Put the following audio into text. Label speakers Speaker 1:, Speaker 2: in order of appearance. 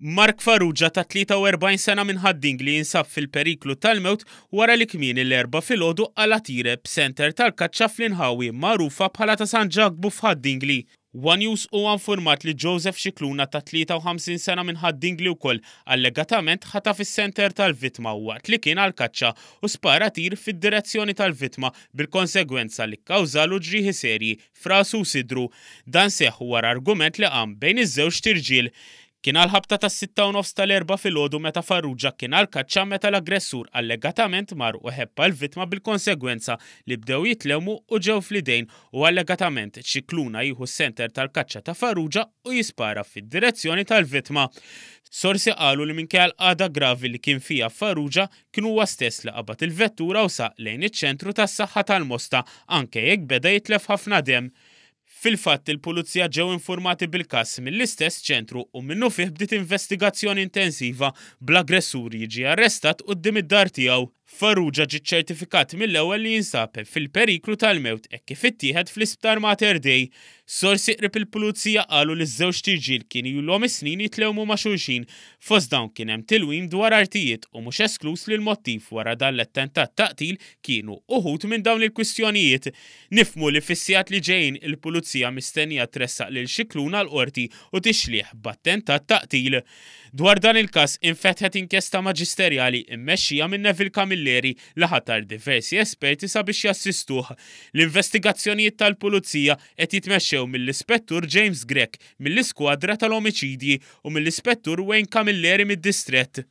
Speaker 1: Mark Farrugia ta' 43 sena minn Ħad-Dingli jinsab fil-periklu tal-mewt wara li kmieni l-Erbgħa filgħodu qala' tir b'senter tal-kaċċa fl-inħawi magħrufa bħala ta' San Ġakbu f'Ħad-Dingli. One News huwa infurmat li Joseph Scicluna ta' 53 sena minn Ħad-Dingli wkoll allegatament ħataf is-senter tal-vittma waqt li kien għall-kaċċa u spara tir fid-direzzjoni tal-vittma bil-konsegwenza li kkawżalu ġrieħi serji f'rasu u sidru. Dan seħħ wara argument li qam bejn iż-żewġt irġiel. Kien għall-ħabta tas-sitta u nofs tal-Erbgħa filgħodu meta Farrugia kien għall-kaċċa meta l-aggressur allegatament mar u ħebb għall-vittma bil-konsegwenza li bdew jitlewmu u ġew fl-idejn u allegatament Scicluna jieħu s-senter tal-kaċċa ta' Farrugia u jispara fid-direzzjoni tal-vittma. Sorsi qalu li minkejja l-qagħda gravi li kien fiha Farrugia Kien huwa stess li qabad il-vettura u saq lejn iċ-ċentru tas-saħħa tal-Mosta anke jekk beda jitlef ħafna demm. Fil-fatt, il-Pulizija ġew infurmati bil-każ mill-istess ċentru u minnufih bdiet investigazzjoni intensiva bl-aggressur jiġi arrestat quddiem id-dar tiegħu. Farrugia ġie ċċertifikat mill-ewwel li jinsab fil-periklu tal-mewt hekk kif ittieħed fl-Isptar Mater Dei. Sorsi qrib il-Pulizija qalu li ż-żewġt irġiel kien ilhom is-snin jitlewmu ma' xulxin Fost dawn kien hemm tilwim dwar artijiet u mhux eskluż li l-mottiv wara dan l-attentat ta' qtil kienu uħud minn dawn il-kwistjonijiet. Nifhmu li fis-sigħat li ġejjin il-Pulizija mistennija tressaq lil Scicluna l-Qorti u tixlih b'attentat ta' qtil. Dwar dan il-każ infetħet inkjesta maġisterjali mmexxija minn Neville Camilleri li ħatar diversi esperti sabiex jassistuh. L-investigazzjonijiet tal-Pulizija qed jitmexxew mill-Ispettur James Grech mill-Iskwadra tal-Omiċidji u mill-Ispettur Wayne Camilleri mid-Distrett.